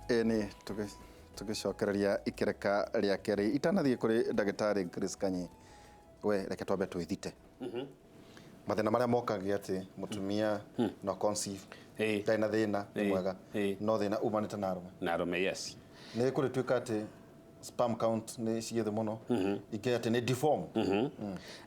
Ĩni tũgĩcokereria ikereka rĩa kerĩ, itanathiĩ kũrĩ ndagĩtarĩ Grace Kanyi, we reke twambe twĩthite mathĩna marĩa mokagia atĩ mũtumia no conceive, ndarĩ na thĩna, nĩ mwega, no thĩna umanĩte na arũme. Na arũme, yes. Nĩ kũrĩtuĩka atĩ sperm count nĩ ciĩ thĩ mũno, ingĩ atĩ nĩ deform.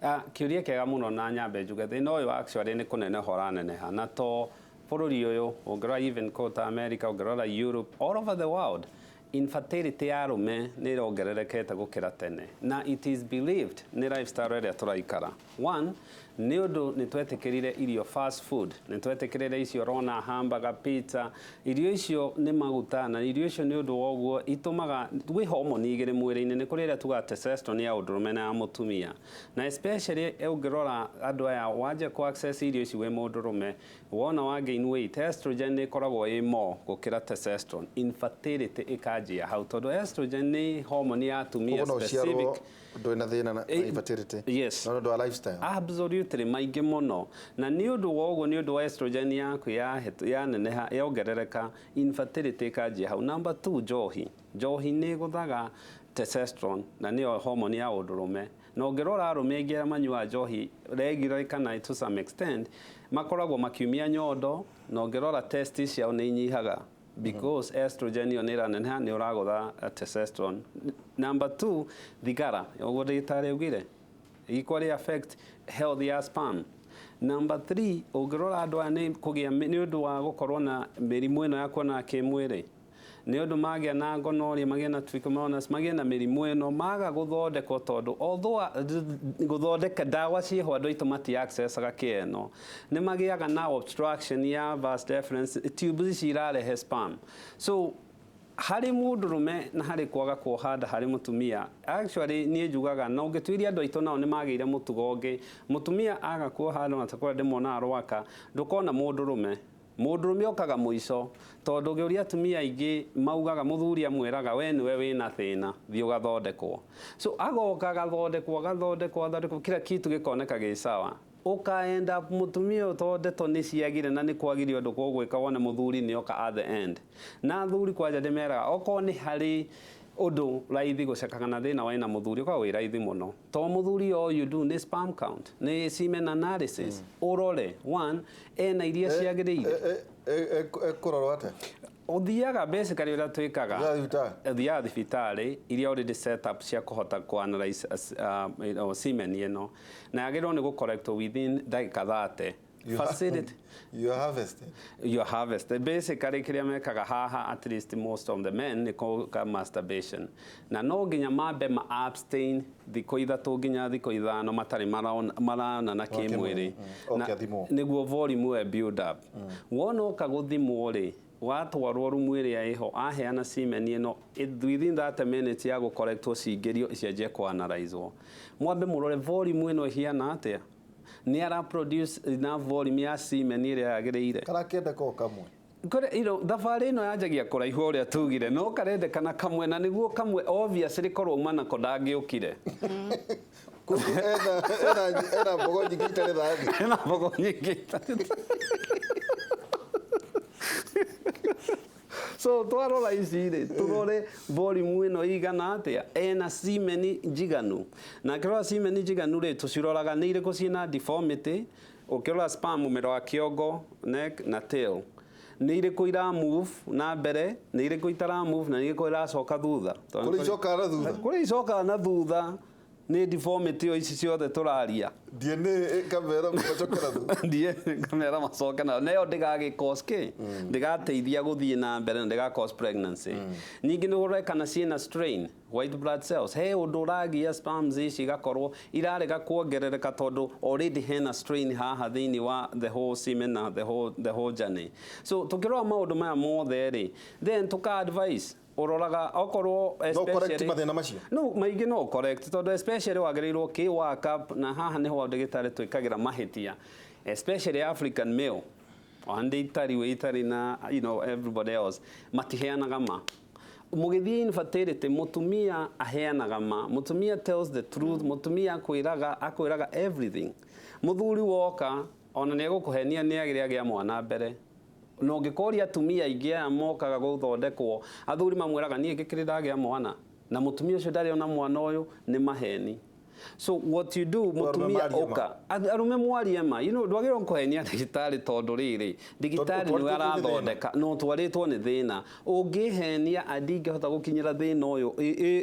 Ah, kĩũria kĩega mũno, na nyambe njuge thĩna ũyũ actually nĩ kũneneha ũraneneha, na to bũrũri ũyũ, ũngĩrora even kũu ta America, ũngĩrora Europe, all over the world, infertility ya arũme nĩ ĩrongererekete gũkĩra tene, na it is believed nĩ lifestyle ĩrĩa tũraikara. One, nĩ ũndũ nĩ twetĩkĩrire irio fast food, nĩ twetĩkĩrire icio ũrona hamburger, pizza, irio icio nĩ maguta, na irio icio nĩ ũndũ wa ũguo itũmaga gwĩ hormone igĩrĩ mwĩrĩ-inĩ, nĩ kũrĩ ĩrĩa tugaga testosterone ya ũndũrũme na ya mũtumia, na especially ũngĩrora andũ aya wanjia kũ access irio ici wĩ mũndũrũme, wona wa gain weight, estrogen nĩ ĩkoragwo ĩ more gũkĩra testosterone, infertility ĩkanjia hau, tondũ estrogen nĩ hormone ya atumia. Koguo no ũciarwo specific. Ndũrĩ na thĩna na infertility, Yes. no nĩ ũndũ wa lifestyle. Absolutely, maingĩ mũno, na nĩ ũndũ wa ũguo, nĩ ũndũ wa estrogen yaku yaneneha, yongerereka, infertility ĩkanjia hau. Number two, njohi. Njohi nĩ ĩgũthaga testosterone, na nĩyo hormone ya ũndũrũme, na ũngĩrora arũme aingĩ arĩa manyuaga njohi regularly kana to some extent, makoragwo makiumia nyondo, na ũngĩrora testes ciao nĩ inyihaga because estrogen ĩyo nĩ ĩraneneha, nĩ ũragũtha testosterone. Number two, thigara, ũguo ndagĩtarĩ augire, equally affect health ya sperm. Number three, ũngĩrora andũ aya nĩ kũgĩa nĩ ũndũ wa gũkorwo na mĩrimũ ĩno ya kuonana kĩmwĩrĩ, nĩ ũndũ magĩa na gonorrhea, magĩa na trichomonas, magĩe na mĩrimũ ĩno maga gũthondekwo, tondũ although gũthondeka ndawa ciĩho, andũ aitũ mati accessaga kĩa ĩno, nĩ magĩaga na obstruction ya vas deferens, tubes ici irarehe sperm. So harĩ mũndũrũme na harĩ kwaga kuoha nda harĩ mũtumia, actually niĩ njugaga na ũngĩtuĩria andũ aitũ nao nĩ magĩire mũtugo ũngĩ, mũtumia aga kuoha nda na takũrĩa ndĩmonaga rwaka, ndũkona mũndũrũme. Mũndũrũme okaga mũico, tondũ ũngĩũria atumia aingĩ maugaga mũthuri amwĩraga, "We nĩwe wĩna thĩna, thiĩ ũgathondekwo." So agoka agathondekwo, agathondekwo, agathondekwo, kila kitu gĩkoneka gĩ sawa, ũkaenda mũtumia ũyũ tondũ ndeto nĩ ciagire na nĩ kwagire ũndũ gũgwĩka, wone mũthuri nĩ oka at the end. Na athuri kwanja ndĩmeraga, okorwo nĩ harĩ ũndũ raithi gũcekaga na thĩna wĩna mũthuri, ũkoragwo wĩ raithi mũno, to mũthuri all you do nĩ sperm count, nĩ semen analysis, ũrore one ena iria ciagĩrĩire. Ekũrorwo atĩa? Ũthiaga basically ũrĩa twĩkaga, Ũthiaga thibitarĩ? Ũthiaga thibitarĩ iria already set up cia kũhota kũ analyze semen ĩno, na yagĩrĩirwo nĩ gũ collect within ndagĩka 30. Facility You are harvested. You harvest. Basically kĩrĩa mekaga haha, at least most of the men, nĩ kũka masturbation, na no nginya mambe ma abstain thikũ 3 nginya thikũ 5 matarĩ maronana kĩmwĩrĩ. Oke athimwo. Nĩguo volume ĩyo build up. Wona oka gũthimwo rĩ, watwarwo rumu ĩrĩa ĩho, aheana semen ĩno, within 30 minutes ya gũkorektwo cingĩrio cianjie kũanalyzwo, mwambe mũrore volume ĩno ĩhiana atĩa, nĩ ara produce enough volume ya semen ĩrĩa yagĩrĩire. Karakĩendeka o kamwe. Kore, thabarĩ ĩno yanjagia kũraihu ũrĩa tugire, no karendekana kamwe, na nĩguo kamwe obviously korwo uma nako ndangĩũkire. Koguo ena mbogo nyingĩ itarĩ thani. Ena mbogo nyingĩ itarĩ. So twarora ici rĩ, tũrore volume ĩno ĩigana atĩa, ena semen njiganu, na akĩrora semen njiganu rĩ, tũciroraga nĩ irĩkũ ciĩna deformity. Ũkĩrora sperm ũmĩroraga kĩongo, neck na tail, nĩ irĩkũ ira move na mbere, nĩ irĩkũ itara move, na nĩ irĩkũ iracoka thutha. Tondũ Kũrĩ icokaga na thutha? Kũrĩ icokaga na thutha, nĩ deformity o ici ciothe tũraria. DNA ĩkamera macoke na thutha. DNA kamera macoke na nayo ndĩgagĩ cause kĩ, ndĩgateithia gũthiĩ na mbere na ndĩga cause pregnancy. Ningĩ nĩ ũrore kana ciĩna strain, white blood cells, he ũndũ ũragia sperms ici igakorwo irarega kuongerereka, tondũ already hena strain haha thĩinĩ wa the whole semen na the whole journey. So tũkĩrora maũndũ maya mothe rĩ, then tũka advice ũroraga okorwo No correct mathĩna macio? No maingĩ no correct, tondũ especially wagĩrĩirwo kĩ work up, na haha nĩho ndagĩtarĩ twĩkagĩra mahĩtia, especially African male and Italy, wĩ Italy na everybody else, matiheanaga ma mũgĩthiĩ infertility. Mũtumia aheanaga ma, mũtumia tells the truth, mũtumia akwĩraga everything. Mũthuri woka ona nĩ egũkũhenia nĩ agĩrĩ agĩa mwana mbere. Na ũngĩkoria atumia aingĩ aya mokaga gũthondekwo, athuri mamwĩraga, "Niĩ ngĩkĩrĩ ndagĩa mwana na mũtumia ũcio ndarĩ ona mwana ũyũ." Nĩ maheni. So what you do, mũtumia marie ma. ũka, arũme mwarie ma, ndwagĩrĩirwo kũhenia ndagĩtarĩ, tondũ rĩrĩ, ndagĩtarĩ Tondũ nĩwe ũtwarĩtwo nĩ thĩna. Arathondeka no twarĩtwo nĩ thĩna. Ũngĩhenia, ndingĩhota gũkinyĩra thĩna ũyũ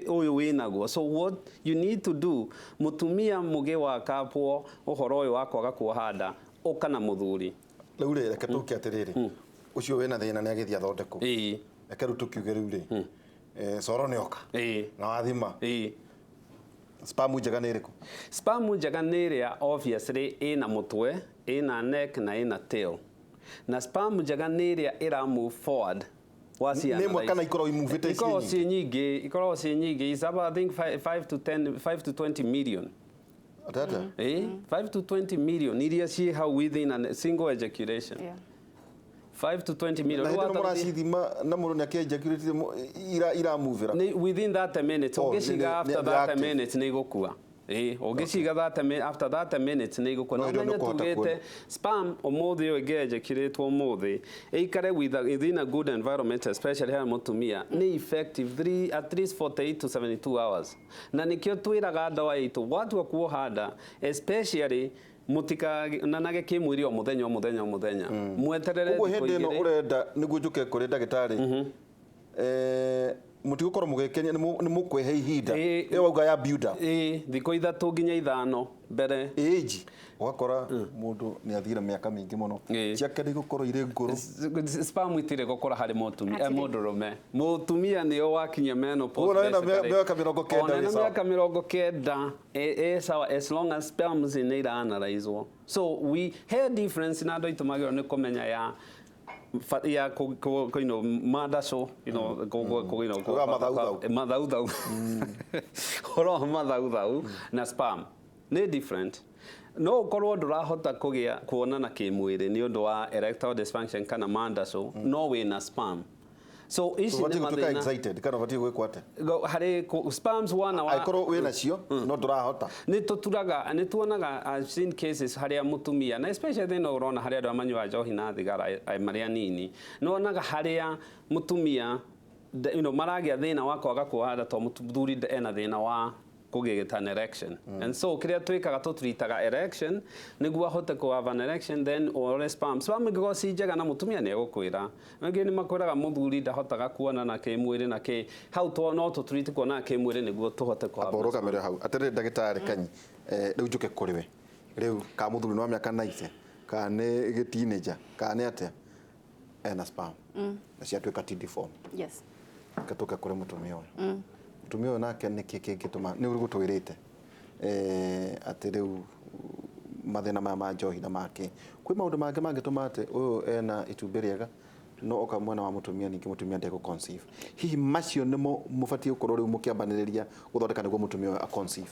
ũyũ wĩnaguo. So what you need to do, mũtumia mũgĩ wa kapwo ũhoro ũyũ wa kwaga kuoha nda, ũka na mũthuri. Rĩu rĩ, reke tũke atĩrĩrĩ, ũcio wĩna thĩna nĩ agĩthiĩ athondekwo. Reke rĩu tũkiuge rĩu rĩ, coro nĩ oka na wathima sperm njega nĩ ĩrĩkũ? Sperm njega nĩ ĩrĩa obviously ĩna mũtwe, ĩna neck na ĩna tail. Na sperm njega nĩ ĩrĩa ĩra move forward wa ciana. Nĩ ĩmwe kana ikoragwo imuvĩte? Ikoragwo ciĩ ciĩ nyingĩ, ikoragwo ciĩ nyingĩ. Is about, I think, 5 to 10, 5 to 20 million. Atata. 5 to 20 million iria ciĩ hau within a single ejaculation. 5 to 20 million. Na hĩndĩ ĩno Rĩu mũracithima na mũndũ nĩ akĩ-ejaculate iramuvĩra? Nĩ within 30 minutes. Oh, Ũngĩciga after nĩ 30 active. minutes nĩ igũkua. Ũngĩciga 30 after 30 minutes nĩ igũkua. No Na hĩndĩ ĩyo ũmenye nĩ ũkũhota tugĩte kuona. sperm ũmũthĩ ũyũ ĩngĩ-ejaculate ũmũthĩ, ĩikare within a good environment, especially harĩ mũtumia, nĩ effective at least 48 to 72 hours. Na nĩkĩo twĩraga andũ aitũ watua kuoha nda especially, mũtikananage kĩmwĩrĩ o mũthenya o mũthenya o mũthenya, mweterere Ũguo thikũ hĩndĩ ĩno 2. Ũrenda nĩguo njũke kũrĩ ndagĩtarĩ, mũtigũkorwo mũgĩkenia, nĩ mũkwĩhe ihinda ĩyo wauga ya build up. Ĩĩ, thikũ 3 nginya 5 mbere. Age ũgakora mũndũ nĩ athire mĩaka mĩingĩ mũno, ciake nĩ igũkorwo irĩ ngũrũ. Sperm itirĩ gũkũra harĩ mũtumia, Hatirĩ. mũndũrũme. Mũtumia nĩo wakinyia menopause Ũguo na wĩna basically. mĩaka 90 Ona wĩ ena sawa. mĩaka 90 ĩ sawa, as long as sperms nĩ ira-analyzwo. So we he difference na andũ aitũ magĩrĩirwo nĩ kũmenya ya ya mandaco Uga mathauthau. Mathauthau, ũhoro wa mathauthau na sperm nĩ different. No ũkorwo ndũrahota kũgĩa kuonana kĩmwĩrĩ nĩ ũndũ wa erectile dysfunction kana mandaco, no wĩna sperm. So ici nĩ Ũbatiĩ gũtuĩka mathĩna excited kana ũbatiĩ gwĩkwo atĩa? Harĩ sperms wana wa Angĩkorwo wĩna cio no ndũrahota. Nĩ tũturaga, nĩ tuonaga, I've seen cases harĩa mũtumia, na especially thĩna ũrona harĩa andũ arĩa manyuaga njohi na thigara marĩ anini, nĩ wonaga harĩa mũtumia maragĩa thĩna wa kwaga kuoha nda tondũ mũthuri ena thĩna wa kũgĩta an erection. And so kĩrĩa twĩkaga, tũtreataga erection nĩguo ahote kũ have an erection, then ũrore sperm. Sperm ingĩkorwo ci njega na mũtumia nĩ egũkwĩra. Angĩ nĩ makwĩraga mũthuri ndahotaga kuonana kĩmwĩrĩ na kĩ hau no tũtreat kuonana kĩmwĩrĩ nĩguo tũhote kũ have Amba ũrũgamĩre hau. Atĩrĩrĩ ndagĩtarĩ Kanyi, rĩu njũke kũrĩ we. Rĩu ka mũthuri nĩ wa mĩaka 90, kana nĩ gĩ-teenager, kana nĩ atĩa, ena sperm na ciatuĩka TD form. Reke tũke kũrĩ mũtumia ũyũ. Mũtumia ũyũ nake nĩkĩ kĩngĩtũma? Nĩ ũgũtwĩrĩte atĩ rĩu mathĩna maya ma njohi na make, kwĩ maũndũ mangĩ mangĩtũma atĩ ũyũ ena itumbĩ rĩega no oka mwena wa mũtumia, ningĩ mũtumia ndegũ conceive. Hihi macio nĩmo mũbatiĩ gũkorwo rĩu mũkĩambanĩrĩria gũthondeka nĩguo mũtumia ũyũ a conceive?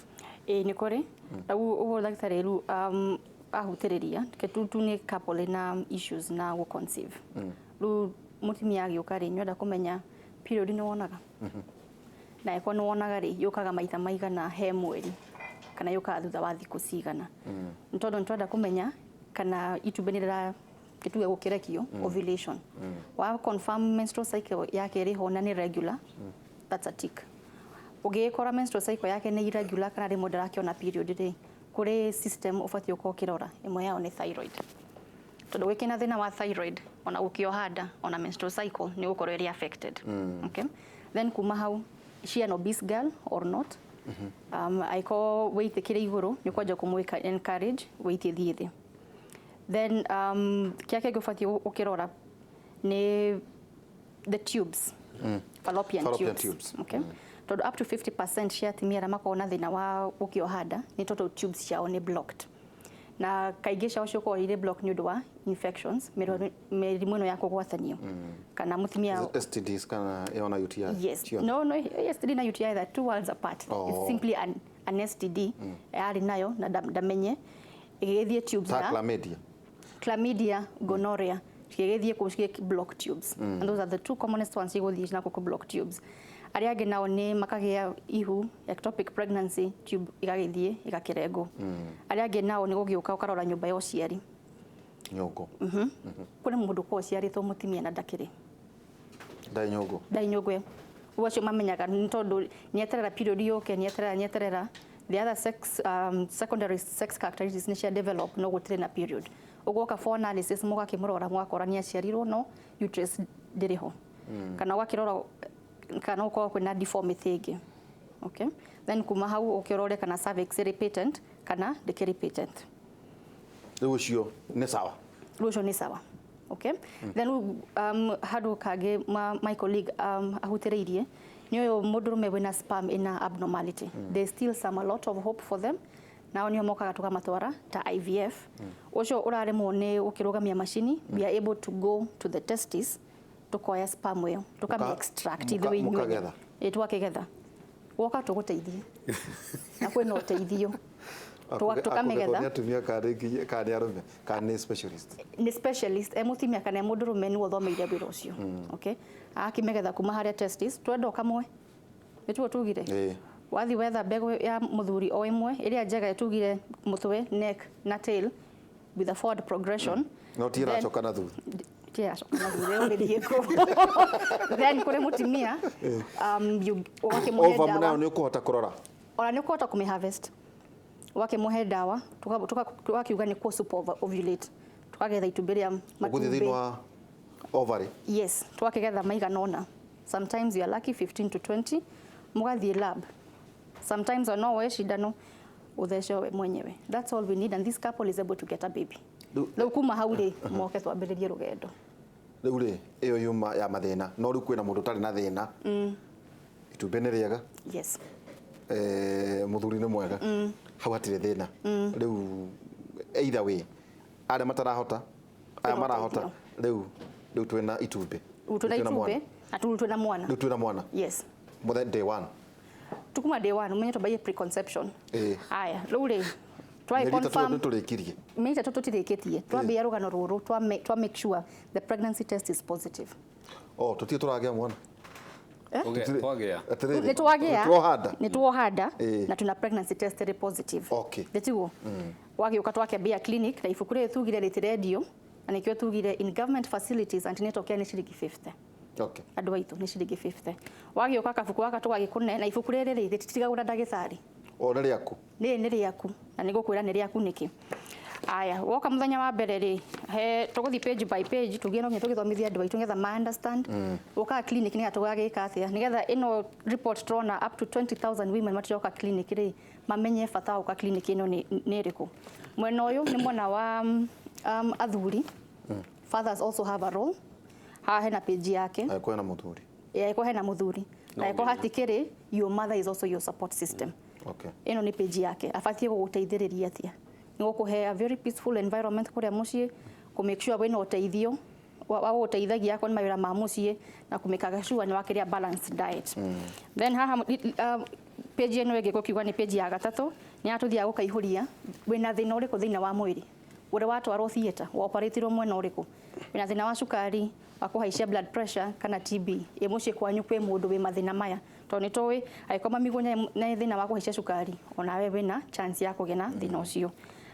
Ĩĩ, nĩ kũrĩ rĩu ũguo ndagĩtarĩ rĩu ahutĩrĩria ke tu nĩ couple ĩna issues na gũ conceive. Rĩu mũtumia agĩũka rĩ, nĩwenda kũmenya period nĩ wonaga, na ĩkorwo nĩ wonaga rĩ, yũkaga maita maigana he mweri, kana yũkaga thutha wa thikũ cigana, nĩ tondũ nĩ twenda kũmenya kana itumbĩ nĩ rĩra gĩtuge gũkĩrekio, ovulation. Wa confirm menstrual cycle yake ĩrĩ ho na nĩ regular, that's a tick. Ũngĩgĩkora menstrual cycle yake nĩ irregular kana rĩmwe ndarakĩona period rĩ, kũrĩ system ũbatiĩ ũkorwo ũkĩrora. Ĩmwe yao nĩ thyroid, tondũ wĩkĩna thĩna wa thyroid, ona gũkĩoha nda, ona menstrual cycle nĩ gũkorwo ĩrĩ affected. Okay? Then kuma hau, is she an obese girl or not? Angĩkorwo weight ĩkĩrĩ igũrũ, nĩ kwanja kũmũ encourage weight ĩthiĩ thĩ. Then kĩrĩa kĩngĩ ũbatiĩ ũkĩrora nĩ the tubes, fallopian Fallopian tubes. Tubes. Okay? Tondũ up to 50% cia atumia arĩa makoragwo na thĩna wa gũkĩoha nda nĩ tondũ tubes ciao nĩ blocked, na kaingĩ ciao ciũkoragwo irĩ blocked nĩ ũndũ wa infections, mĩrimũ ĩno ya kũgwatanio, kana mũtumia STDs kana ĩona UTI? Yes. Ciothe? No, STD na UTI, they're two worlds apart. Oh. It's simply an STD yarĩ nayo na ndamenye ĩgĩgĩthiĩ tubes Ta na chlamydia. Chlamydia, gonorrhea, cigĩgĩthiĩ kũ cigĩ block tubes. And those are the two commonest ones cigũthiĩ na kũ block tubes. Arĩa angĩ nao nĩ makagĩa ihu, ectopic pregnancy, tube igagĩthiĩ igakĩrengwo. Arĩa angĩ nao nĩ gũgĩũka ũkarora nyũmba ya ũciari. Nyũngũ. Kũrĩ mũndũ ũkoragwo ũciarĩtwo mũtumia na ndakĩrĩ. Ndarĩ nyũngũ. Ndarĩ nyũngũ ĩyo. Ũguo acio mamenyaga nĩ tondũ nĩeterera period yũke, nĩeterera nĩeterera the other sex, secondary sex characteristics nĩ cia develop no gũtirĩ na period. Ũguo oka for analysis mũgakĩmũrora mũgakora nĩ aciarirwo no uterus ndĩrĩ ho. Kana ũgakĩrora kana gũkorwo kwĩna deformity ĩngĩ. Okay? Then kuma hau ũkĩrore kana cervix ĩrĩ patent kana ndĩkĩrĩ patent. Rĩu ũcio nĩ sawa. Rĩu ũcio nĩ sawa. Okay? Then handũ kangĩ my colleague ahutĩrĩirie nĩ ũyũ mũndũrũme wĩna sperm ĩna abnormality. There's still some a lot of hope for them. Nao nĩo mokaga tũkamatwara ta IVF. Ũcio ũraremwo nĩ gũkĩrũgamia macini, we are able to go to the testis tukoya sperm ĩyo tukami extract ithuĩ inyuĩ. Mũkagetha? Ĩ, tũgakĩgetha. Woka tũgũteithie na kwĩna ũteithio. Tũkamĩgetha. Nĩ atumia kana nĩ arũme kana nĩ specialist? Nĩ specialist, e mũtumia kana e mũndũrũme nĩwe ũthomeire wĩra ũcio. Okay, akĩmĩgetha kuma harĩa testis twenda o kamwe nĩtuo tugire. Wathi wetha mbegũ ya mũthuri o ĩmwe ĩrĩa njega tugire mũtwe, neck na tail with a forward progression. No ti ĩracoka na thutha. Ti ĩracoka na thutha, ĩgũgĩthiĩ kũ? Then kũrĩ mũtumia ũgakĩmũhe Ovum ndawa. Nayo nĩ ũkũhota kũrora? Ona nĩ ũkũhota kũmĩ harvest, ũgakĩmũhe ndawa tugakiuga nĩ kũ super ovulate, tukagetha itumbĩ rĩa ũgũthiĩ thĩinĩ matumbĩ. Wa ovary. Yes, twakĩgetha maigana ũna, sometimes you are lucky 15 to 20, mũgathiĩ lab, sometimes no woe cindano ũthece we mwenyewe. That's all we need and this couple is able to get a baby. Rĩu kuma hau rĩ, moke twambĩrĩrie rũgendo. Rĩu rĩ, ĩyo yuma ya mathĩna, no rĩu kwĩna mũndũ ũtarĩ na thĩna, itumbĩ nĩ rĩega, mũthuri nĩ mwega, hau hatirĩ thĩna. Rĩu either way, arĩa matarahota, aya Kwĩna marahota, ũteithio. rĩu twĩna itumbĩ. Rĩu twĩna Rĩu mwana. itumbĩ na rĩu twĩna mwana. Rĩu twĩna mwana. Yes. Mũthe day one. Tukuma day one, umenye twambaie preconception. Aya, rĩu rĩ, twa Mĩeri 3 confirm nĩ tũrĩkirie. Mĩeri 3 tũtirĩkĩtie, twambia rũgano rũrũ twa make sure the pregnancy test is positive. Oh, tũtirĩ tũragĩa mwana. Twagĩa. Atĩrĩrĩ, Nĩ twagĩa. nĩ tuoha nda. Nĩ tuoha nda na tuna pregnancy test ĩrĩ positive. Nĩtiguo wagĩũka twakĩambia clinic na ibuku rĩrĩ tugire rĩtirendio na nĩkĩo tugire in government facilities antenatal care nĩ ciringi 50. Andũ aitũ, nĩ ciringi 50. Wagĩũka kabuku gaka tũgagĩkũne na ibuku rĩrĩ rĩ rĩtitigagwo na ndagĩtarĩ. O nĩ rĩaku. Rĩrĩ nĩ rĩaku na nĩ ngũkwĩra nĩ rĩaku nĩkĩ. Aya, woka mũthenya wa mbere rĩ, he tũgũthiĩ page by page tugie no nginya tũgĩthomithie andũ aitũ nĩgetha ma understand. Ũkaga clinic nĩgetha tũgagĩka atĩa, nĩgetha ĩno report tũrona up to 20,000 women matiroka clinic rĩ, mamenye bata wa gũka clinic ĩno nĩ ĩrĩkũ. Mwena ũyũ nĩ mwena wa athuri. Fathers also have a role. Haha hena page yake. Angĩkorwo hena mũthuri. Ĩ, angĩkorwo hena mũthuri. No Na angĩkorwo nginya. hatikĩrĩ, your mother is also your support system. Ĩno nĩ page yake, abatiĩ gũgũteithĩrĩria atĩa? Nĩ gũkũhe a very peaceful environment kũrĩa mũciĩ, kũ make sure wĩna ũteithio wa gũgũteithagia akorwo nĩ mawĩra ma mũciĩ na kũ make sure nĩ wakĩrĩa balanced diet. Then haha page ĩno ĩngĩ gũkiuga nĩ page ya gatatũ, nĩ yatũthiaga gũkaihũria wĩna thĩna ũrĩkũ thĩinĩ wa mwĩrĩ, ũrĩa watwarwo theatre, waoperĩtirwo mwena ũrĩkũ, wĩna thĩna wa cukari, wa kũhaicia blood pressure kana TB, ĩ mũciĩ kwanyu kwĩ mũndũ wĩ mathĩna maya, tondũ nĩ tũĩ angĩkorwo mami nĩ thĩna wa kũhaicia cukari, onawe wĩna chance ya kũgĩa na thĩna ũcio.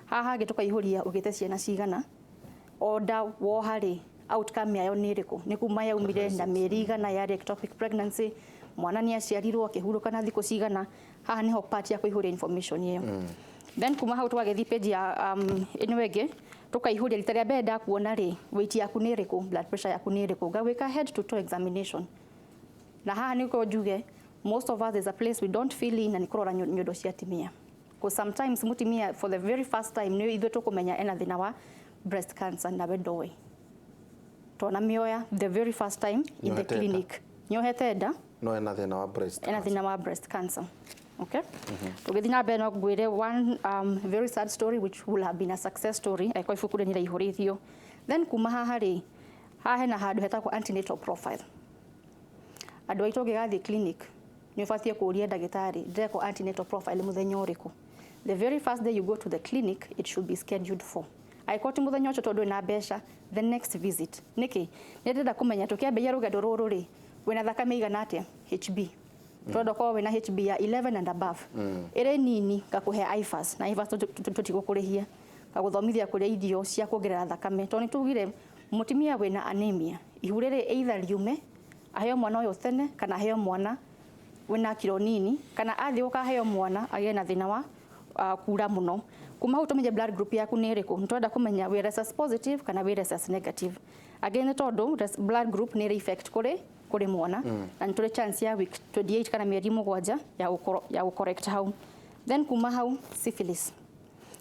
Haha hangĩ tũkaihũria ũgĩte ciana cigana, order woha rĩ, outcome yayo nĩ ĩrĩkũ, nĩ kuma yaumire na mĩeri igana yarĩ ectopic pregnancy, mwana nĩ aciarirwo akĩhurũka na thikũ cigana. Haha nĩho part ya kũihũria information ĩyo. Then kuma hau tũgagĩthiĩ page ya ĩno ĩngĩ tũkaihũria rita rĩa mbere ndakuona rĩ, weight yaku nĩ ĩrĩkũ, blood pressure yaku nĩ ĩrĩkũ, ngagwĩka head to toe examination. Na haha nĩko njuge most of us there's a place we don't feel in, na nĩ kũrora nyondo cia atumia. Because sometimes mũtumia for the very first time nĩ ithuĩ tũkũmenya ena thĩna wa breast cancer nawe ndoĩ. Twana mĩoya the very first time in the Nyohete nda. clinic. Nyohete nda. No ena thĩna wa breast Ena cancer. thĩna wa breast cancer. Okay? Tũgĩthiĩ na mbere no ngwĩre one very sad story which will have been a success story angĩkorwo ibuku rĩrĩ nĩrĩaihũrĩtio. Then kuma haha rĩ, haha hena handũ hetagwo antenatal profile. Andũ aitũ ũngĩgathiĩ clinic nĩ ũbatiĩ kũũria ndagĩtarĩ ndĩrekwo antenatal profile mũthenya ũrĩkũ. The very first day you go to the clinic it should be scheduled for. Angĩkorwo ti mũthenya ũcio tondũ ndũrĩ na mbeca, the next visit. Nĩkĩ? Nĩ ndĩrenda kũmenya tũkĩambĩrĩria rũgendo rũrũ rĩ, wĩna thakame igana atĩa? HB. Tondũ korwo wĩna HB ya 11 and above. Ĩrĩ nini ngakũhe IFAS, na IFAS tũtigũkũrĩhia. Ngagũthomithia kũrĩa irio cia kuongerera thakame, tondũ nĩ tugire mũtumia wĩna anemia, ihu rĩrĩ either riume aheo mwana ũyũ tene, kana aheo mwana wĩna kiro nini, kana athiĩ gũkaheo mwana agĩe na thĩna wa kura mũno. Kuma hau tũmenye blood group yaku nĩ ĩrĩkũ. Nĩ twenda kũmenya wĩ rhesus positive kana wĩ rhesus negative. Again, nĩ tondũ blood group nĩ ĩrĩ effect kũrĩ mwana, na nĩ tũrĩ chance ya week 28 kana mĩeri 7 ya gũ correct hau. Then kuma hau, syphilis,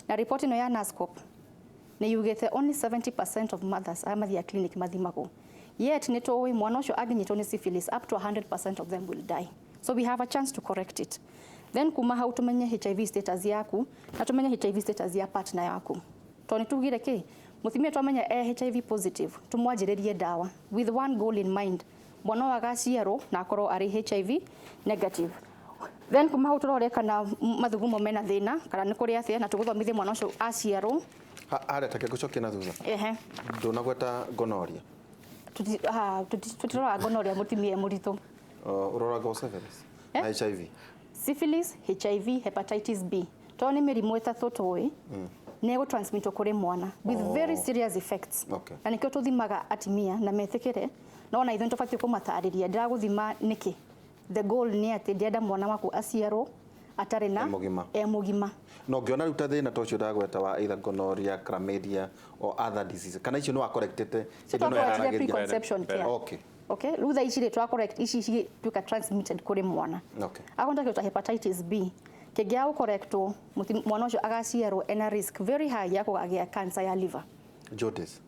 na report ĩno ya NASCOP nĩ yugĩte only 70% of mothers arĩa mathiaga clinic mathimagwo, yet nĩ tũĩ mwana ũcio angĩnyitwo nĩ syphilis, up to 100% of them will die. So we have a chance to correct it. Then kuma hau tumenye HIV status yaku na tumenye HIV status ya partner yaku, tondũ nĩ tugire kĩ mũtumia twamenya e HIV positive, tumwanjĩrĩrie ndawa with one goal in mind: mwana ũyũ agaciarwo na akorwo arĩ HIV negative. Then kuma hau tũrore kana mathugumo mena thĩna kana nĩ kũrĩ atĩa, na tũgũthomithie mwana ũcio aciarwo. Harĩa take ngũcokia na thutha. Ehe. Ndũnagweta gonorrhea. Tũtiroraga gonorrhea mũtumia e mũritũ. Ũroraga o syphilis Eh? na HIV. Syphilis, HIV, hepatitis B, tondũ nĩ mĩrimũ ĩtatũ tũĩ nĩ ĩgũtransmitwo kũrĩ mwana with very serious effects. Na nĩkĩo tũthimaga atimia na metĩkĩre, no ona ithuĩ nĩ tũbatiĩ kũmatarĩria ndĩragũthima nĩkĩ. The goal nĩ atĩ ndĩrenda mwana waku aciarwo atarĩ na E mũgima. E mũgima. No ngĩona rĩu ta thĩna ta ũcio ndagweta wa either gonorrhea, chlamydia or other diseases, kana icio nĩ wacorrectĩte? So twacorrectire preconception care. Okay, rĩu thaa ici rĩ, twacorrect ici cituĩka transmitted kũrĩ mwana. Akorwo nĩ ta hepatitis B, kĩngĩaga gũcorrectwo, mwana ũcio agaciarwo ena risk very high ya kũgagĩa cancer ya liver. Jaundice.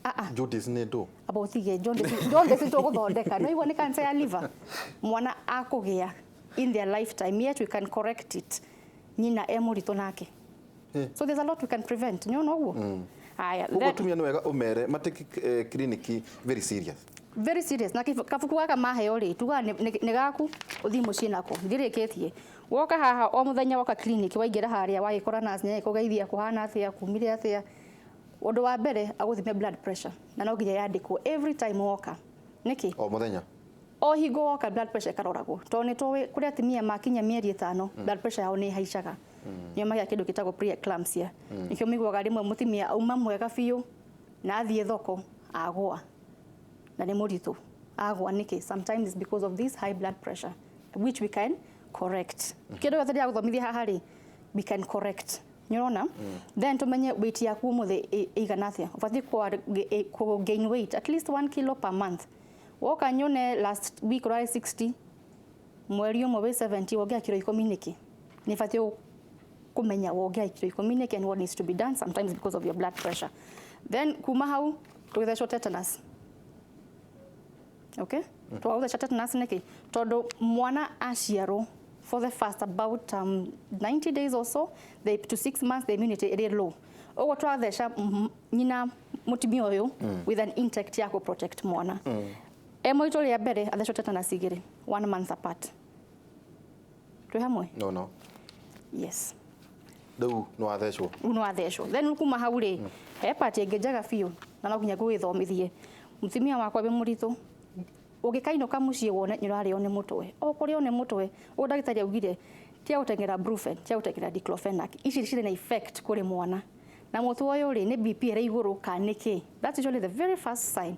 Ah, ah. Jaundice nĩ ndũ? Aba ũtige jaundice. Jaundice tũgũthondeka no igua nĩ cancer ya liver mwana akũgĩa in their lifetime, yet we can correct it nyina e mũritũ nake. So there's a lot we can prevent, nĩ ũguo. Haya. Koguo atumia nĩ wega ũmere matake clinic very serious. Very serious. Na kabuku gaka maheo rĩ, tugaga nĩ gaku ũthiĩ mũciĩ nako. Ndirĩkĩtie. Woka haha o mũthenya, woka clinic, waingĩra harĩa wagĩkora nurse nĩ agĩkũgeithia, kũhana atĩa, kumire atĩa. Ũndũ wa mbere agũthime blood pressure, na no nginya yandĩkwo every time woka. Nĩkĩ? O mũthenya. O hingo woka, blood pressure ĩkaroragwo, tondũ nĩ tũĩ kũrĩ atumia makinya mĩeri 5, blood pressure yao nĩ ĩhaicaga, nĩo magĩa kĩndũ gĩtagwo preeclampsia. Nĩkĩo mĩiguaga rĩmwe mũtumia auma mwega biũ na athiĩ thoko agũa na nĩ mũritũ. Agũa nĩkĩ? Sometimes it's because of this high blood pressure, which we can correct. Kĩndũ gĩothe ndĩragũthomithia haha rĩ, we can correct, nĩũrona. Then tumenye weight yaku ũmũthĩ ĩigana atĩa. Ũbatiĩ kũ gain weight at least 1 kilo per month. Woka nyone last week ũrarĩ 60, mweri ũmwe wĩ 70, wongera kiro 10 nĩkĩ? Nĩ batiĩ kũmenya wongera kiro 10 nĩkĩ and what needs to be done, sometimes because of your blood pressure. Then kuma hau tũgĩthecwo tetanus. Okay, twagũtheca tetanus nĩkĩ? Tondũ mwana aciarwo, for the first about 90 days or so to 6 months, the immunity ĩrĩ low. Ũguo twatheca nyina mũtumia ũyũ with an intact ya kũ protect mwana. E mũritũ rĩa mbere athecwo tetanus igĩrĩ, one month apart. Twĩ hamwe? No. Yes. Rĩu nĩ wathecwo. Rĩu nĩ wathecwo. Then kuma hau rĩ, he part ĩngĩ njega biũ na no nginya ngũgĩthomithie. Mũtumia wakwa wĩ mũritũ, ũngĩkainũka mũciĩ wone nĩ ũrarĩo nĩ mũtwe, o kũrĩo nĩ mũtwe ũguo ndagĩtarĩ augire, tia gũteng'era Brufen, tia gũteng'era diclofenac, ici cirĩ na effect kũrĩ mwana na mũtwe ũyũ rĩ, nĩ BP ĩrĩ igũrũ kana nĩkĩ? That's usually the very first sign.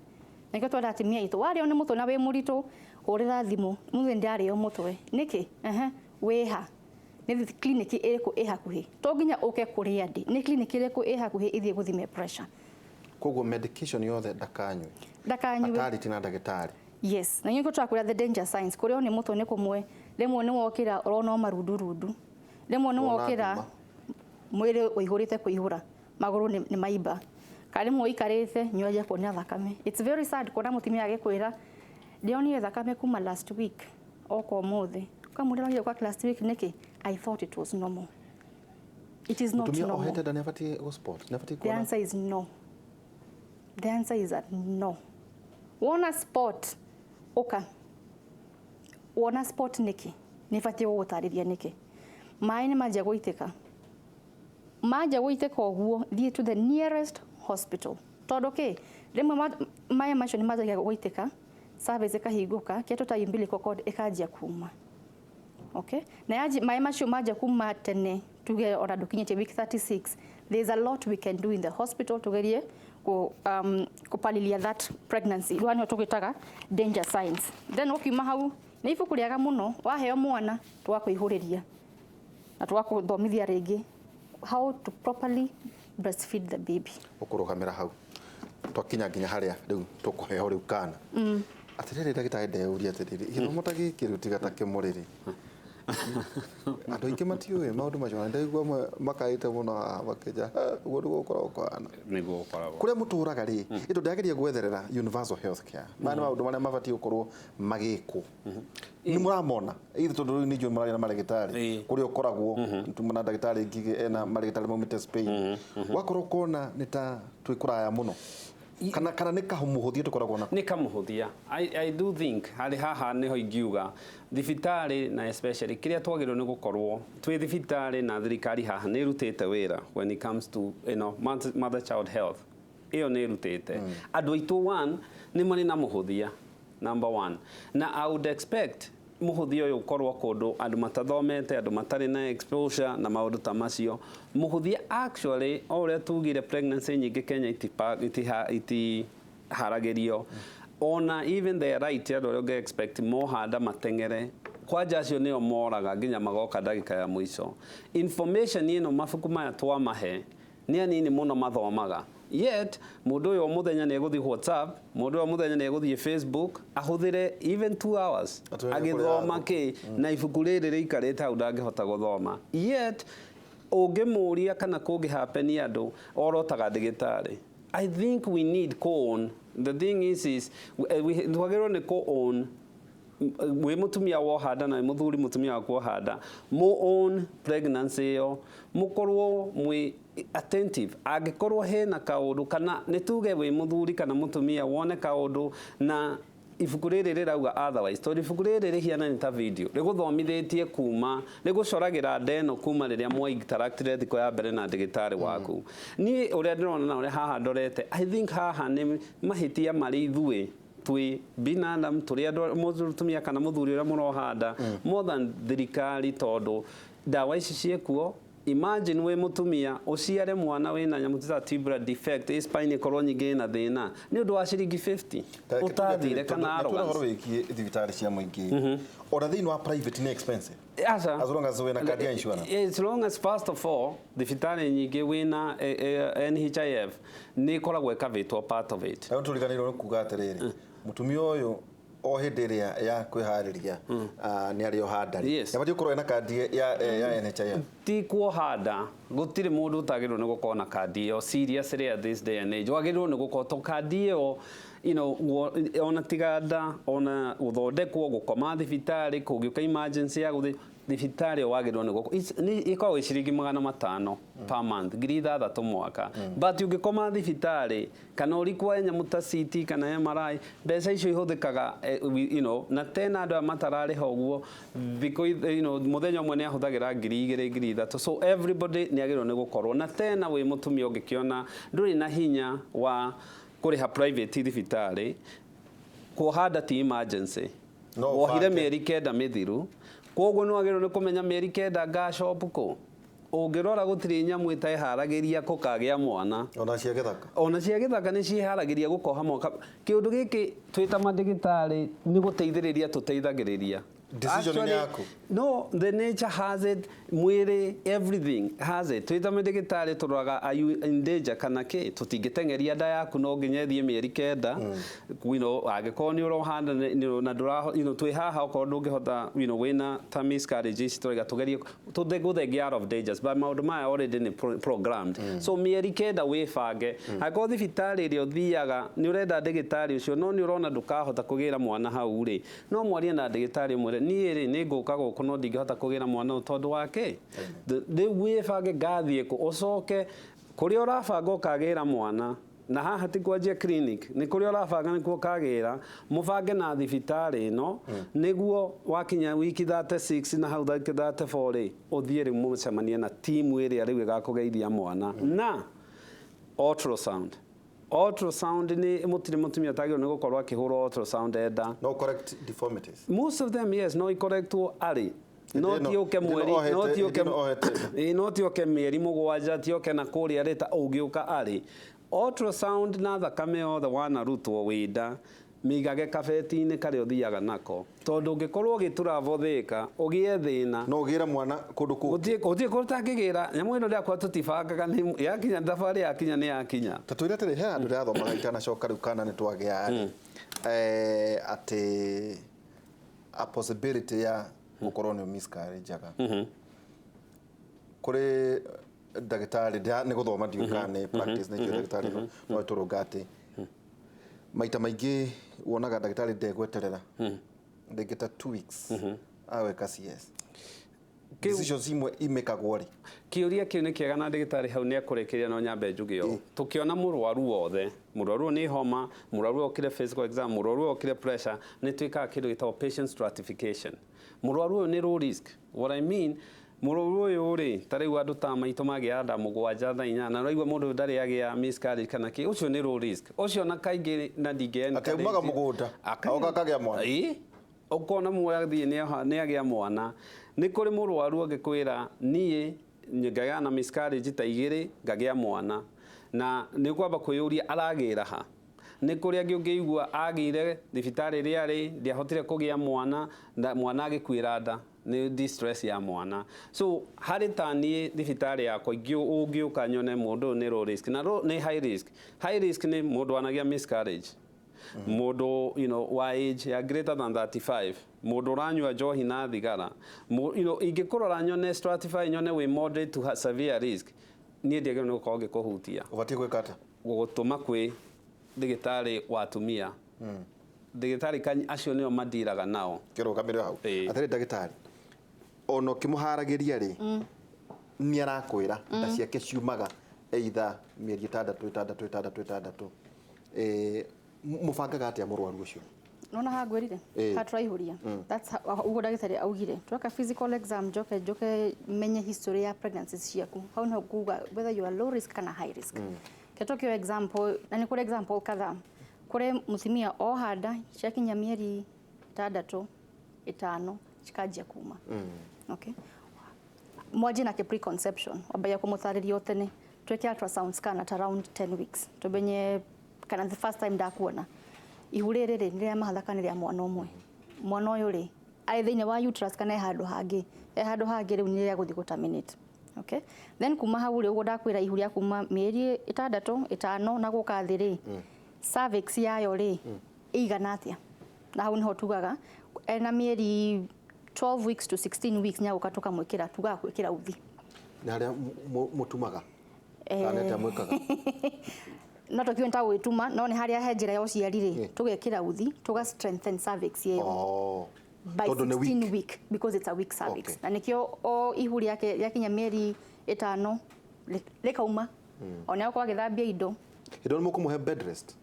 Nĩkĩo twenda atumia aitũ, warĩo nĩ mũtwe na wĩ mũritũ, hũrĩra thimũ, mũthĩ ndĩrarĩo mũtwe nĩkĩ? Ehe, wĩha nĩ clinic ĩrĩkũ ĩ hakuhĩ? To nginya ũke kũrĩa ndĩ, nĩ clinic ĩrĩkũ ĩ hakuhĩ ĩthiĩ gũthime pressure. Koguo medication yothe ndakanyue. Ndakanyue. Atarĩtie na ndagĩtarĩ. Yes, na nĩkĩo tũrakwĩra the danger signs. Kũrĩo nĩ mũtwe nĩ kũmwe, rĩmwe nĩ wokĩra ũrona o marundurundu, rĩmwe nĩ Wona wokĩra nduma. Mwĩrĩ ũihũrĩte kũihũra, magũrũ nĩ maimba, kana rĩmwe ũikarĩte nĩwanjia kuona thakame. It's very sad kuona mũtumia agĩkwĩra, "Ndĩronire thakame kuma last week oka ũmũthĩ." Ũkamwĩra, "Wagire gũka last week nĩkĩ?" "I thought it was normal." It is not Mũtumia normal. ohete nda nĩ abatiĩ gũ spot, nĩ abatiĩ The kuona? answer is no. The answer is a no. Wona spot, ũka. Wona spot nĩkĩ? Nĩ batiĩ gũgũtarĩria nĩkĩ. Maĩ nĩ manjia gũitĩka. Manjia gũitĩka ũguo, thiĩ to the nearest hospital. Tondũ kĩ? Rĩmwe maĩ macio nĩ manjagia gũitĩka, cervix ĩkahingũka, kĩrĩa tũtaga umbilical cord ĩkanjia kuma. Okay? Na yaji, maĩ macio manjia kuma tene, tuge ona ndũkinyĩtie week 36, There's a lot we can do in the hospital tugerie kupalilia that pregnancy. Rĩu nĩho tũgĩtaga danger signs. Then ũkiuma hau nĩ ibuku rĩega mũno, waheo mwana tũgakũihũrĩria na tũgakũthomithia rĩngĩ how to properly breastfeed the baby. Ũkũrũgamĩra hau twakinya nginya harĩa rĩu tũkũheo rĩu kana atĩrĩrĩ, ndagĩtarĩ, ndeyũria atĩrĩrĩ, gĩthomo ta gĩkĩ rĩu tiga ta kĩmũrĩrĩ, andũ aingĩ matiũĩ maũndũ macio, na ndaigua amwe makaĩte mũno haha makĩnja ũguo nĩguo gũkoragwo kũhana. Nĩguo gũkoragwo. Kũrĩa mũtũraga rĩ, ĩndũ ndĩrageria gwetherera universal health care, maya nĩ maũndũ marĩa mabatiĩ gũkorwo magĩkwo, nĩ mũramona ithe, tondũ rĩu nĩ njũĩ mũraria na marĩgĩtarĩ kũrĩa ũkoragwo tuma na ndagĩtarĩ Ngigĩ ena marĩgĩtarĩ maumĩte Spain, wakorwo ũkona nĩ ta twĩ kũraya mũno kana nĩ kahũmũhũthie tũkoragwo nako? Nĩ kamũhũthia. I do think harĩ haha nĩho ingiuga thibitarĩ na especially kĩrĩa twagĩrĩirwo nĩ gũkorwo twĩ thibitarĩ na thirikari haha nĩ ĩrutĩte wĩra when it comes to mother child health. Ĩyo nĩ ĩrutĩte andũ aitũ. One, nĩ marĩ na mũhũthia, number one, na I would expect mũhũthia ũyũ ũkorwo kũndũ andũ matathomete, andũ matarĩ na exposure na maũndũ ta macio. Mũhũthia actually, o ũrĩa tugire, pregnancy nyingĩ Kenya itiharagĩrio, ona even the right andũ arĩa ũngĩ expect mohanda mateng'ere kwanja, acio nĩo moraga nginya magoka ndagĩka ya mũico. Information ĩno, mabuku maya twamahe nĩ anini mũno mathomaga, yet mũndũ ũyũ o mũthenya nĩ egũthiĩ WhatsApp, mũndũ ũyũ o mũthenya nĩ egũthiĩ Facebook, ahũthĩre even 2 hours Atwĩre agĩthoma kũrĩa kĩ na ibuku rĩrĩ rĩikarĩte hau ndangĩhota gũthoma. Yet ũngĩmũria kana kũngĩ happen andũ orotaga ndagĩtarĩ. I think we need co-own. The thing is twagĩrĩirwo nĩ co-own. Wĩ mũtumia wohanda na wĩ mũthuri mũtumia waku wohanda, mũ own pregnancy ĩyo, mũkorwo mwĩ attentive. Angĩkorwo hena kaũndũ, kana nĩ tuge wĩ mũthuri kana mũtumia wone kaũndũ na ibuku rĩrĩ rĩrauga otherwise, tondũ ibuku rĩrĩ rĩhiana nĩ ta video rĩgũthomithĩtie kuma rĩgũcoragĩra ndeno kuma rĩrĩa mwa interactire thikũ ya mbere na ndagĩtarĩ waku. Niĩ ũrĩa ndĩrona na ũrĩa haha ndorete, I think haha nĩ mahĩtia marĩ ithuĩ twĩ binadamu, tũrĩ andũ, mũtumia kana mũthuri ũrĩa mũrohanda, more than thirikari, tondũ ndawa ici ciĩkuo. Imagine wĩ mũtumia ũciare mwana wĩna nyamũ ta tubular defect, ĩ spine ĩkorwo nyingĩ ĩna thĩna nĩ ũndũ wa ciringi 50 ũtathire kana ũhoro arrogance. Wĩgiĩ thibitarĩ cia mũingĩ, ona thĩinĩ wa private nĩ expensive. Aca. As long as wĩna kandi ya insurance. As long as, first of all, thibitarĩ nyingĩ wĩna NHIF nĩ ĩkoragwo ĩkavĩtwo part of it. Na tũriganĩirwo nĩ kuga atĩrĩrĩ, mũtumia ũyũ o hĩndĩ ĩrĩa ya kwĩharĩria nĩ arĩ oha nda rĩ, nĩabatiĩ gũkorwo ena kandi ya NHIF. Ti kuoha nda, gũtirĩ mũndũ ũtagĩrĩirwo nĩ gũkorwo na kandi ĩyo seriously. At this day and age wagĩrĩirwo nĩ gũkorwo to kandi ĩyo ona tiga nda, ona gũthondekwo, gũkoma thibitarĩ, kũngĩũka emergency ya gũthiĩ thibitarĩ ĩyo wagĩrĩirwo nĩ gũkorwo ĩkoragwo ĩ ciringi 500 per month, 6,000 mwaka, but ũngĩkoma thibitarĩ kana ũrikwo nyamũ ta CT kana MRI, mbeca icio ihũthĩkaga na tena andũ aya matararĩha ũguo thikũ mũthenya ũmwe nĩ ahũthagĩra 2,000, 3,000. So everybody nĩ agĩrĩirwo nĩ gũkorwo na tena wĩ mũtumia ũngĩkĩona ndũrĩ na hinya wa kũrĩha private thibitarĩ, kuoha nda ti emergency. No wohire ũbange. mĩeri 9 mĩthiru, koguo nĩ wagĩrĩirwo nĩ kũmenya mĩeri 9 ngashop kũ ũngĩrora gũtirĩ nyamũ ĩteharagĩria kũkagĩa mwana. Ona cia gĩthaka. Ona cia gĩthaka nĩ ciĩharagĩria gũkoha mwaka. Kĩũndũ gĩkĩ twĩ ta mandagĩtarĩ nĩ gũteithĩrĩria tũteithagĩrĩria. Decision nĩ Actually, yaku. No, the nature has it, mwĩrĩ, everything has it. Twĩ ta mandagĩtarĩ tũroraga are you in danger kana kĩ, tũtingĩteng'eria nda yaku no nginya ĩthiĩ mĩeri 9. Angĩkorwo nĩ ũrohanda na ndũra twĩ haha, okorwo ndũngĩhota wĩna ta miscarriage ici tũraiga tũgerie gũthengia out of dangers, but maũndũ maya already nĩ programmed. So mĩeri 9 wĩbange, angĩkorwo thibitarĩ ĩrĩa ũthiaga nĩ ũrenda ndagĩtarĩ ũcio no nĩ ũrona ndũkahota kũgĩra mwana hau rĩ, no mwarie na ndagĩtarĩ ũmwĩre, niĩ rĩ nĩ ngũka gũkũ no ndingĩhota kũgĩra mwana ũyũ tondũ wa kĩ. Rĩu wĩbange ngathiĩ kũ, ũcoke kũrĩa ũrabanga ũkagĩra mwana, na haha ti kwanjia clinic, nĩ kũrĩa ũrabanga nĩkuo ũkagĩra, mũbange na thibitarĩ ĩno nĩguo wakinya wiki 36 na hau 34 rĩ, ũthiĩ rĩu mũcemanie na timu ĩrĩa rĩu ĩgakũgeithia mwana na ultrasound. Ultrasound nĩ mũtirĩ mũtumia ũtagĩrĩirwo nĩ gũkorwo akĩhũrwo ultrasound enda. No correct deformities. Most of them, yes, no ikorektwo arĩ. No Hĩndĩ ti ũke mweri, no ti ũke hĩndĩ ĩno ohete nda. Ĩĩ, no ti ũke mĩeri 7, ti ũke na kũrĩa rĩta ũngĩũka arĩ ultrasound na thakame yothe wanarutwo wĩ nda, mĩigage kabeti-inĩ karĩa ũthiaga nako, tondũ ũngĩkorwo ũgĩtura thĩka ũgĩe thĩna. No ũgĩre mwana kũndũ kũngĩ. Gũtirĩ kũtangĩgĩra nyamũ ĩno ndĩakwa, tũtibangaga, nĩ yakinya thabarĩ, yakinya nĩ yakinya. Ta twĩre atĩrĩ, he handũ ndĩrathomaga itanacoka rĩu kana nĩ twagĩa rĩ, atĩ a possibility ya gũkorwo nĩ miscarriage aga kũrĩ ndagĩtarĩ nĩ gũthoma, ndiũĩ kana nĩ practice nĩ njũĩ ndagĩtarĩ no ĩtũrũnga atĩ maita maingĩ wonaga ndagĩtarĩ ndegweterera rĩngĩ ta 2 weeks agwĩka CS. Decisions imwe imĩkagwo rĩ? Kĩũria kĩu nĩ kĩega na ndagĩtarĩ hau nĩ ekũrĩkĩria, no nyambe njuge ũũ: tũkĩona mũrwaru wothe, mũrwaru ũyũ nĩ homa, mũrwaru ũyũ okire physical exam, mũrwaru ũyũ okire pressure, nĩ twĩkaga kĩndũ gĩtagwo patient stratification. Mũrwaru ũyũ nĩ low risk. What I mean, mũrwaru ũyũ rĩ, ta rĩu andũ ta maitũ magĩa nda 7 thaa 8 na ũraigua mũndũ ũyũ ndarĩ agĩa miscarriage kana kĩ, ũcio nĩ low risk ũcio, na kaingĩ na ndingĩ Atĩ aumaga mũgũnda, agoka akagĩa mwana. Ĩĩ, ũkona mũrathiĩ nĩ agĩa mwana. Nĩ kũrĩ mũrwaru angĩkwĩra, niĩ ngagĩa na miscarriage ta igĩrĩ ngagĩa mwana, na nĩ ũkwamba kwĩyũria aragĩra ha. Nĩ kũrĩ angĩ ũngĩigua agĩire thibitarĩ ĩrĩa arĩ ndiahotire kũgĩa mwana na mwana agĩkuĩra nda nĩ distress ya mwana. So harĩ ta niĩ thibitarĩ yakwa ũngĩũka nyone mũndũ ũyũ nĩ low risk na nĩ high risk. High risk nĩ mũndũ wanagĩa miscarriage, mũndũ wa age ya greater than 35, mũndũ ũranyua njohi na thigara. Ingĩkũrora nyone stratify, nyone wĩ moderate to severe risk, niĩ ndiagĩrĩirwo nĩ gũkorwo ngĩkũhutia. Ũbatiĩ gwĩka atĩa? Gũgũtũma kwĩ ndagĩtarĩ wa atumia, ndagĩtarĩ kanyi, acio nĩo mandiraga nao. Kĩrũgamĩrĩre hau. Ĩĩ. Atĩrĩ ndagĩtarĩ, ona ũkĩmũharagĩria rĩ, nĩ arakwĩra nda ciake ciumaga either mĩeri 6, 6, 6, 6. Mũbangaga atĩa mũrwaru ũcio? Nona hangwĩrire. Ĩĩ. Ha tũraihũria. That's ũguo ndagĩtarĩ augire, tweka physical exam, njoke njoke menye history ya pregnancies ciaku, hau niho nguga whether you are low risk kana high risk. Ketokio example, na nĩ kũrĩ example kadhaa, kũrĩ mũtumia oha nda ciakinya mĩeri 6, 5 cikanjia kuma. Okay, mwanjie nake preconception, wambagia kũmũtarĩria o tene, twĩke ultrasound scan at around 10 weeks, tũmenye kana the first time ndakuona ihu rĩrĩ rĩ nĩ rĩa mahatha kana nĩ rĩa mwana ũmwe, mwana ũyũ rĩ arĩ thĩinĩ wa uterus kana e handũ hangĩ, e handũ hangĩ rĩu nĩ rĩa gũthiĩ gũ-terminate. Okay, then kuma hau rĩ, ũguo ndakwĩra ihu rĩa kuma mĩeri 6, 5 na gũka thĩ rĩ, cervix yayo rĩ ĩigana atĩa, na hau niho tugaga ena mĩeri 12 weeks to 16 weeks nĩagũka tũkamwĩkĩra, tugaga gwĩkĩra uthi. Nĩ harĩa mũtumaga kana nĩ atĩa mwĩkaga? No tũkiuge nĩ ta gwĩtuma, no nĩ harĩa he njĩra ya ũciari rĩ, tũgekĩra uthi tũga strengthen cervix ĩyo by Tondũ nĩ 16 weak. week, because it's a weak cervix. Na nĩkĩo o ihu rĩake rĩakinya mĩeri 5 rĩkauma, ona akorwo agĩthambia indo. Hĩndĩ ĩyo nĩ mũkũmũhe bed rest?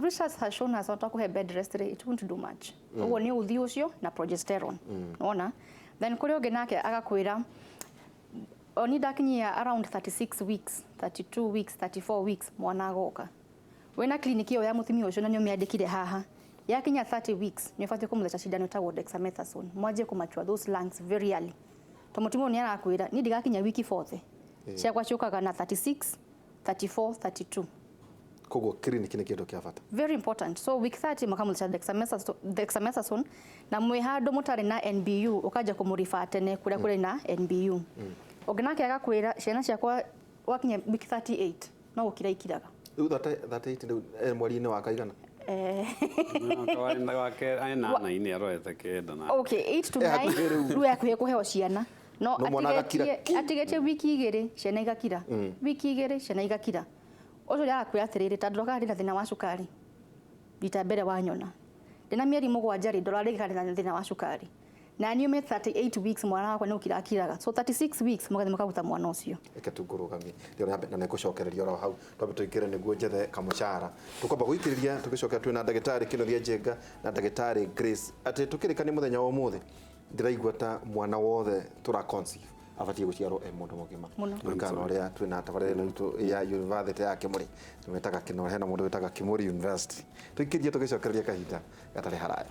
Research has shown us that kũhe bed rest rĩ, it won't do much. Ũguo nĩ uthi ũcio na progesterone. Wona? Then kũrĩ ũngĩ nake agakwĩra oni ndakinyia around 36 weeks, 32 weeks, 34 weeks mwana agoka. Wĩna clinic ĩyo ya mũtumia ũcio na nĩ ũmĩandĩkire haha. Yakinya 30 weeks nĩ ũbatiĩ kũmũtheca cindano ĩtagwo dexamethasone. Mwanjie kũmature those lungs very early. To mũtumia ũyũ nĩ arakwĩra niĩ ndigakinya wiki 40. Ciakwa ciũkaga na 36, 34, 32. Koguo clinic nĩ kĩndũ kĩa bata. Very important. So week 30 makamũtheca dexamethasone, na mwĩ handũ mũtarĩ na NBU ũkanja kũmũriba tene kũrĩa kũrĩ na NBU. Ũngĩ nake agakwĩra ciana ciakwa wakinya week 38 no gũkira ikiraga. Rĩu 38 rĩu mweri-inĩ wa kaigana? Wake 8-inĩ arorete 9 na Okay, 8 to Eh, 9. hakuhĩ rĩu. Rĩu hakuhĩ kũheo ciana, no No mwana agakira. atigetie wiki 2 ciana igakira, wiki 2 ciana igakira. Ũcio ũrĩa arakwĩra atĩrĩrĩ, ta ndoraga ndĩna thĩna wa cukari rita mbere wanyona ndĩna mĩeri 7 rĩ, ndora rĩngĩ kana ndĩna thĩna wa cukari na niume 38 weeks mwana wakwa nĩ gũkira akiraga, so 36 weeks mũgathiĩ mũkaruta mwana ũcio. Reke tu ngũrũgamie ndĩrona nyambe na nĩngũcokereria oro hau, twambe tũingĩre nĩguo njethe kamũcara tũkwamba gũitĩrĩria, tũgĩcoka twĩna ndagĩtarĩ Kĩnuthia Njenga na ndagĩtarĩ Grace. Atĩ tũkĩrĩkania mũthenya wa ũmũthĩ, ndĩraigua ta mwana wothe tũra conceive abatiĩ gũciarwo e mũndũ mũgima. Mũno. Kũringana na ũrĩa twĩna tabarĩra ĩno itũ ya university ya Kĩmũrĩ, wĩtaga Kĩno, hena mũndũ wĩtaga Kĩmũrĩ University. Tũikĩrie tũgĩcokereria kahinda gatarĩ haraya.